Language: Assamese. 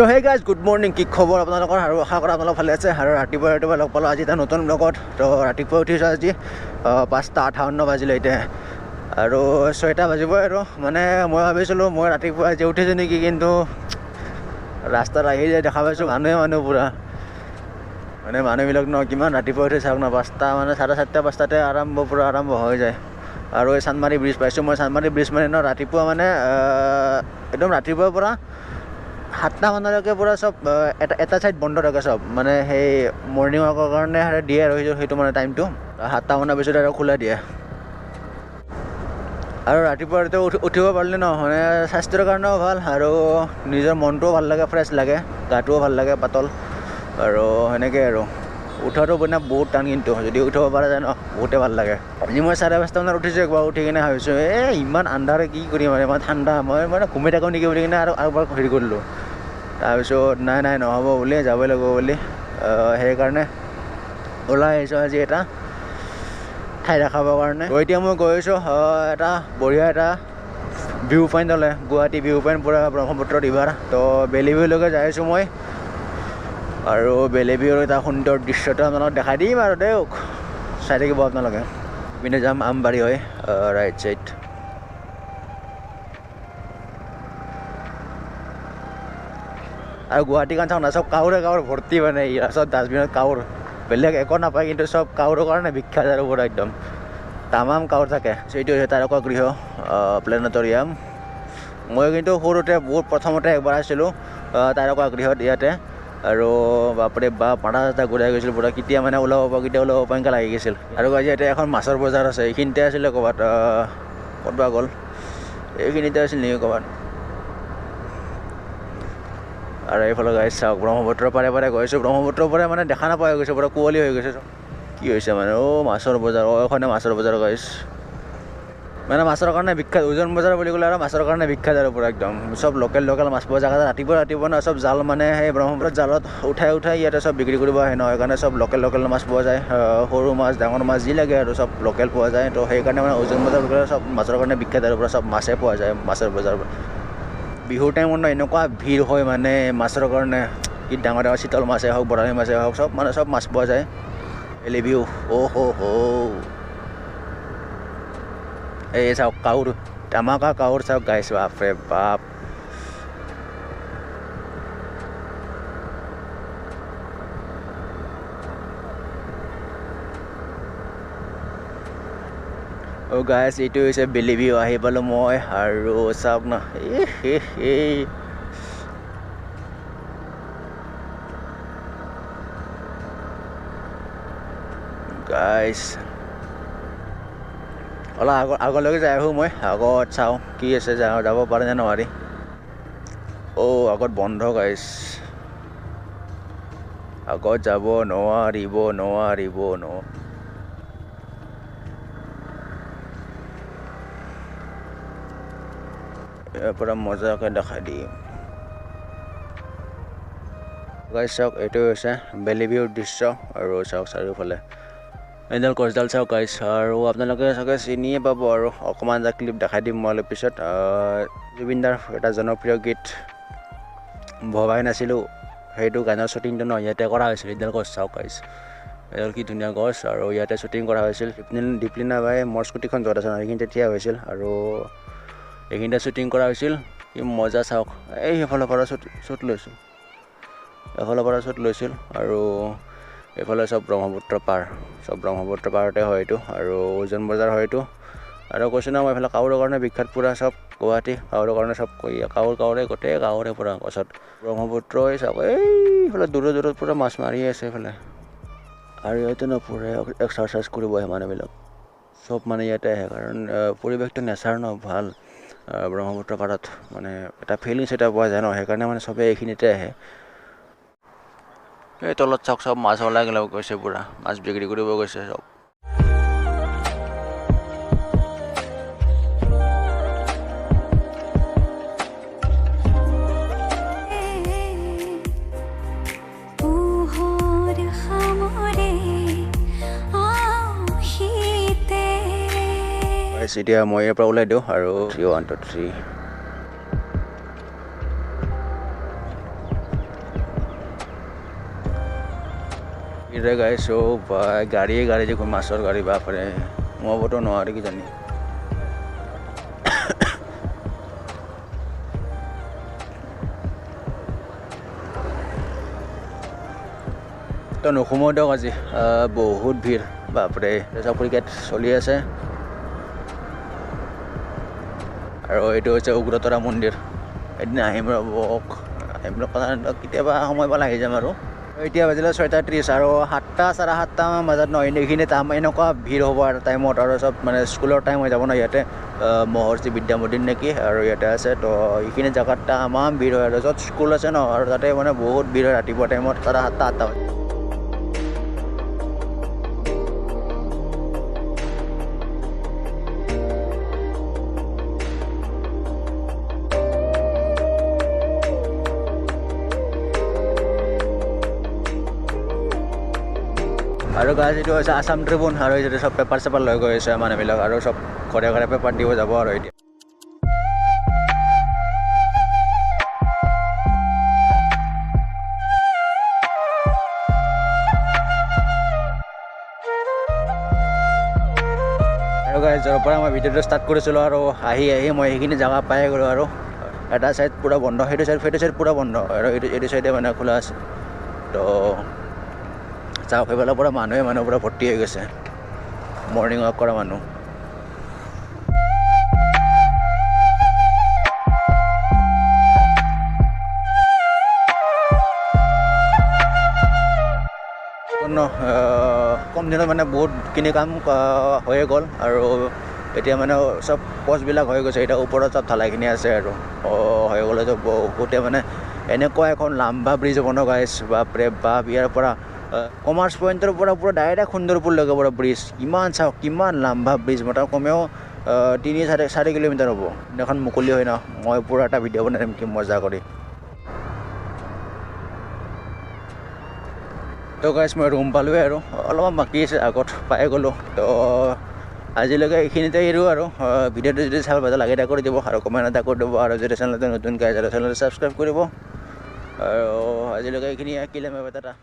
তো হে গাইজ, গুড মৰ্ণিং। কি খবৰ আপোনালোকৰ? আৰু আশা কৰা আপোনালোক ভালে আছে। আৰু ৰাতিপুৱা ৰাতিপুৱা লগ পালোঁ আজি এটা নতুন ব্লগত। তো ৰাতিপুৱা উঠিছোঁ আজি 5:58 বাজিলে এতিয়া, আৰু 6টা বাজিবই আৰু। মানে মই ভাবিছিলোঁ মই ৰাতিপুৱা আজি উঠিছোঁ নেকি, কিন্তু ৰাস্তাত আহি যায় দেখা পাইছোঁ মানুহে মানুহ পূৰা। মানে মানুহবিলাক ন কিমান ৰাতিপুৱা উঠি চাওক না, 5টা মানে 4:30 5টাতে আৰম্ভ, পূৰা আৰম্ভ হৈ যায়। আৰু এই চান্দমাৰী ব্ৰিজ পাইছোঁ মই। চান্দমাৰী ব্ৰিজ মানে ন ৰাতিপুৱা মানে একদম ৰাতিপুৱাৰ পৰা 7টা মানলৈকে পূৰা চব এটা ছাইড বন্ধ থাকে চব, মানে সেই মৰ্ণিং ৱাকৰ কাৰণে দিয়ে আৰু সেইটো মানে টাইমটো 7টা মানৰ পিছত আৰু খোলা দিয়ে। আৰু ৰাতিপুৱা ৰাতিপুৱা উঠিব পাৰিলে ন মানে স্বাস্থ্যৰ কাৰণেও ভাল, আৰু নিজৰ মনটোও ভাল লাগে, ফ্ৰেছ লাগে, গাটোও ভাল লাগে, পাতল। আৰু সেনেকৈ আৰু উঠাটো মানে বহুত টান, কিন্তু যদি উঠিব পৰা যায় ন বহুতে ভাল লাগে। আজি মই 5:30 মানত উঠিছোঁ একবাৰ, উঠি কিনে ভাবিছোঁ এই ইমান আন্ধাৰে কি কৰিম মানে ইমান ঠাণ্ডা, মই মানে ঘুমি থাকোঁ নেকি বুলি কিনে আৰু একবাৰ হেৰি কৰিলোঁ। তাৰপিছত নাই নাই নহ'ব বুলি, যাবই লাগিব বুলি, সেইকাৰণে ওলাই আহিছোঁ আজি এটা ঠাই দেখাবৰ কাৰণে। এতিয়া মই গৈ আছোঁ এটা বঢ়িয়া এটা ভিউ পইণ্টলৈ, গুৱাহাটী ভিউ পইণ্ট, পূৰা ব্ৰহ্মপুত্ৰ ৰিভাৰ। তো বেলিভিউলৈকে যাই আছোঁ মই, আৰু বেলিভিউৰ এটা সুন্দৰ দৃশ্যটো আপোনালোকক দেখাই দিম আৰু দিয়ক চাই থাকিব আপোনালোকে। পিনে যাম আমবাৰী হৈ ৰাইট চাইড। আৰু গুৱাহাটীখন চাওক না, চব কাউৰে কাউৰ ভৰ্তি, মানে চব ডাষ্টবিনত কাউৰ, বেলেগ একো নাপায় কিন্তু চব কাউৰৰ কাৰণে বিখ্যাত আৰু পূৰা একদম তামাম কাউৰ থাকে। সেইটো হৈছে তাৰকা গৃহ প্লেনেটৰিয়াম। মই কিন্তু সৰুতে বহুত প্ৰথমতে একবাৰ আছিলোঁ তাৰকা গৃহত ইয়াতে, আৰু বাপৰে বাপ মাথা চাথা ঘূৰাই গৈছিল পূৰা, কেতিয়া মানে ওলাব পাৰোঁ কেতিয়া ওলাব পাৰোঁ এনেকৈ লাগি গৈছিল। আৰু আজি ইয়াতে এখন মাছৰ বজাৰ আছে, এইখিনিতে আছিলে ক'ৰবাত, ক'ত বা গ'ল, এইখিনিতে আছিল নেকি ক'ৰবাত। আৰু এইফালে গাইজ চাওক, ব্ৰহ্মপুত্ৰৰ পাৰে পাৰে গৈছোঁ, ব্ৰহ্মপুত্ৰৰ পাৰে মানে দেখা নাপাই হৈ গৈছে, পূৰা কুঁৱলী হৈ গৈছে। কি হৈছে মানে, অ' মাছৰ বজাৰ, অ' এইখনে মাছৰ বজাৰ গাইজ, মানে মাছৰ কাৰণে বিখ্যাত। উজন বজাৰ বুলি ক'লে আৰু মাছৰ কাৰণে বিখ্যাত আৰু পূৰা একদম চব লোকেল লোকেল মাছ পোৱা যায়। ৰাতিপুৱা ৰাতিপুৱা ন চব জাল মানে সেই ব্ৰহ্মপুত্ৰত জালত উঠাই উঠাই ইয়াতে চব বিক্ৰী কৰিব আহে ন, সেইকাৰণে চব লোকেল লোকেল মাছ পোৱা যায়, সৰু মাছ ডাঙৰ মাছ যি লাগে আৰু চব লোকেল পোৱা যায়। তো সেইকাৰণে মানে উজন বজাৰ বুলি ক'লে চব মাছৰ কাৰণে বিখ্যাত আৰু পূৰা চব মাছেই পোৱা যায় মাছৰ বজাৰ। বিহুৰ টাইমত ন এনেকুৱা ভিৰ হয় মানে মাছৰ কাৰণে, কি ডাঙৰ ডাঙৰ চিতল মাছেই হওক বৰালি মাছেই হওক, চব মানে চব মাছ পোৱা যায়। বেলিভিউ, অ' হ' হ', এই চাওক কাউৰ, ধামাকা কাউৰ চাওক গাইছ, বাপৰে বাপ। অ' গাইছ, এইটো হৈছে বেলিভিউ, আহি পালোঁ মই। আৰু চাওক না, এই গাইছ অলপ আগলৈকে যাই আহোঁ মই, আগত চাওঁ কি আছে, যাব পাৰে নে নোৱাৰি। অ' আগত বন্ধ গাইছ, আগত যাব নোৱাৰিব নোৱাৰিব ন। ইয়াৰ পৰা মজাকৈ দেখাই দিম গাইছ। চাওক এইটো হৈছে বেলিভিউৰ দৃশ্য, আৰু চাওক চাৰিওফালে এইডাল গছডাল চাওক গাইছ। আৰু আপোনালোকে চাগে চিনিয়ে পাব, আৰু অকণমান এটা ক্লিপ দেখাই দিম মই অলপ পিছত। জুবিন দাৰ এটা জনপ্ৰিয় গীত ভবাই নাছিলোঁ, সেইটো গানৰ শ্বুটিংটো ন ইয়াতে কৰা হৈছিল। এইডাল গছ চাওক গাইছ, এইডাল কি ধুনীয়া গছ, আৰু ইয়াতে শ্বুটিং কৰা হৈছিল। দীপলিনা বাই মোৰ স্কুটিখন য'ত আছে ন সেইখিনিতে থিয় হৈছিল, আৰু এইখিনিতে শ্বুটিং কৰা হৈছিল। কি মজা চাওক, এই সেইফালৰ পৰা শ্বুট লৈছিল, এইফালৰ পৰা শ্বুট লৈছিল। আৰু এইফালে চব ব্ৰহ্মপুত্ৰ পাৰ, চব ব্ৰহ্মপুত্ৰ পাৰতে হয় এইটো, আৰু উজন বজাৰ হয় এইটো। আৰু কৈছোঁ ন মই এইফালে কাউৰৰ কাৰণে বিখ্যাত পূৰা চব গুৱাহাটী, কাউৰৰ কাৰণে চব কাউৰ কাউৰে গোটেই কাউৰে পূৰা গছত। ব্ৰহ্মপুত্ৰই চাওক, এইফালে দূৰত দূৰত পূৰা মাছ মাৰি আছে এইফালে। আৰু ইয়াতে ন পূৰা এক্সাৰচাইজ কৰিব আহে মানুহবিলাক, চব মানে ইয়াতে আহে, কাৰণ পৰিৱেশটো নেচাৰ ন ভাল। ব্ৰহ্মপুত্ৰ পাৰত মানে এটা ফিলিংছ এটা পোৱা যায় ন, সেইকাৰণে মানে চবেই এইখিনিতে আহে। এই তলত চাওক চব মাছ ওলাই গৈছে, পূৰা মাছ বিক্ৰী কৰিব গৈছে চব। এতিয়া মই ইয়াৰ পৰা ওলাই দিওঁ আৰু 3 1 2 3। ভিৰে গাইছ গাড়ীয়ে গাড়ী দেখোন, মাছৰ গাড়ী, বাপৰে সোমাবতো নোৱাৰি কিজানি। তো নোসোমাও দিয়ক আজি, বহুত ভিৰ বাপৰে। চব ক্ৰিকেট চলি আছে। আৰু এইটো হৈছে উগ্ৰতাৰা মন্দিৰ। এদিন আহিম ৰ'ব, আহিম কথা, কেতিয়াবা সময় পালে আহি যাম। আৰু এতিয়া বাজিলে 6:30 আৰু 7টা 7:30মান বজাত ন এইখিনি এনেকুৱা ভিৰ হ'ব আৰু টাইমত। আৰু চব মানে স্কুলৰ টাইম হৈ যাব ন ইয়াতে, মহৰ্ষি বিদ্যা মন্দিৰ নেকি আৰু ইয়াতে আছে। তো এইখিনি জেগাত তামাম ভিৰ হয় আৰু য'ত স্কুল আছে ন, আৰু তাতে মানে বহুত ভিৰ হয় ৰাতিপুৱা টাইমত 7:30 8টা। আৰু গাইজ এইটো হৈছে আছাম ট্ৰিবিউন। আৰু এইটো চব পেপাৰ চেপাৰ লৈ গৈ আছে মানুহবিলাক, আৰু চব ঘৰে ঘৰে পেপাৰ দিব যাব আৰু এতিয়া। আৰু গাইজ য'ৰ পৰা মই ভিডিঅ'টো ষ্টাৰ্ট কৰিছিলোঁ আৰু আহি আহি মই সেইখিনি জেগা পাই গ'লোঁ। আৰু এটা ছাইড পূৰা বন্ধ, সেইটো ছাইড পূৰা বন্ধ, আৰু এইটো ছাইডে মানে খোলা আছে। তো চাওক সেইফালৰ পৰা মানুহে মানুহ পূৰা ভৰ্তি হৈ গৈছে, মৰ্ণিং ৱাক কৰা মানুহ। কম দিনত মানে বহুতখিনি কাম হৈয়ে গ'ল। আৰু এতিয়া মানে চব পষ্টবিলাক হৈ গৈছে, এতিয়া ওপৰত চব ঢালাইখিনি আছে। আৰু হৈ গ'লেতো বহুতে মানে এনেকুৱা এখন লাম্বা ব্ৰিজ হ'ব ন গাইজ, বাপৰে বাপ। ইয়াৰ পৰা কমাৰ্চ পইণ্টৰ পৰা পূৰা ডাইৰেক্ট সুন্দৰপুৰলৈকে পৰা ব্ৰিজ, কিমান চাওক কিমান লাম্বা ব্ৰিজ, মোটা কমেও 3-4 কিলোমিটাৰ হ'ব। এখন মুকলি হয় ন, মই পূৰা এটা ভিডিঅ' বনাই দিম কি মজা কৰি। তো গাইজ মই ৰুম পালোঁৱে আৰু অলপমান বাকী আছে, আগত পাই গ'লোঁ। তো আজিলৈকে এইখিনিতে এৰোঁ আৰু। ভিডিঅ'টো যদি চাই ভাল লাগে এটা কৰি দিব আৰু কমেণ্ট এটা কৰি দিব, আৰু যদি চেনেলটো নতুনকৈ আহিছে চেনেলটো ছাবস্ক্ৰাইব কৰিব। আৰু আজিলৈকে এইখিনিয়ে, কিলে মই টাটা।